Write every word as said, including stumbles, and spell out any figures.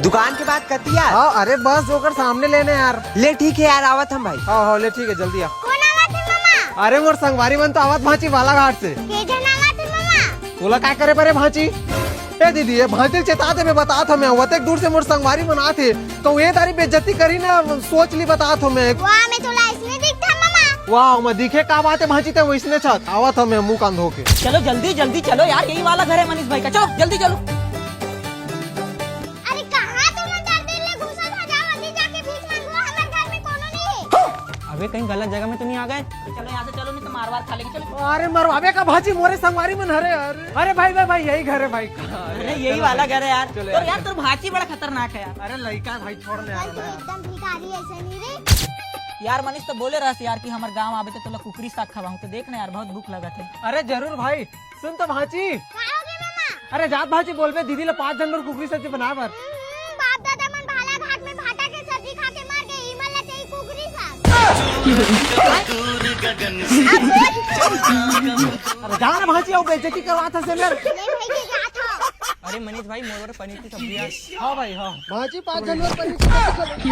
दुकान के बाद कतिया? हाँ, अरे बस ओकर सामने लेने यार। ले ठीक है यार, आवत हम भाई। हाँ हाँ, ले ठीक है, जल्दी आ। कोन आवत हे मामा? अरे मोर संगवारी मन तो आवत भांची बालाघाट से। के झन आवत हे मामा? तोला का करे परे भांची? ए दीदी, ये भांची चेता दे, मैं बतात हमें, वतेक दूर से मोर संगवारी मन आत हे, तो ये तारी बेइज्जती करी ना, सोच ली बतात हमें। वाह, मैं तोला इसने दिखता मामा। वाह, मैं दिखे का बात है भांची, ते वैसने छत आवत हमें मुंह कान धो के। चलो जल्दी जल्दी चलो यार, यही वाला घर है मनीष भाई का, चलो जल्दी चलो। अरे कहाँ तुम अंदर दिल ले घुसल हो, जाओ अभी जाके भीख मांगो, हमारे घर में कोनो नहीं है। अबे कहीं गलत जगह में तो नहीं आ गए? चलो यहाँ से चलो, नहीं तो मार वार खा लेंगे, चलो। अरे मरवावे का भांची, मोरे संगवारी मन हरे यार। अरे भाई भाई भाई, यही घर है भाई। अरे यही वाला घर है यार। चलो तो यार। यार तोर भांची बड़ा खतरनाक है यार। अरे लइका है भाई, छोड़ ले यार। भाई तू एकदम भिखारी ऐसे नहीं रे। यार मनीष तो बोले रहस यार कि हमर गांव आबे तो तोला कुकरी साग खवाऊं, तो देख ना यार बहुत भूख लगत है। अरे जरूर भाई, सुन तो भांची। का हो गया मामा? अरे जात भांची बोलबे दीदी ले पाँच झन बर कुकरी सब्जी बनाए बर। हम्म, बाप दादा मन बालाघाट में भाटा के सब्जी खा के मर गए, इमन ला चाहिए कुकरी साग। अरे जा ना भांची, अउ बेइज्जती करवात हस मेर। ले भाई के जात हो। अरे मनीष भाई, मोर बर पनीर की सब्जी है। हाँ भाई, हाँ। भांची पाँच झन बर पनीर की सब्जी।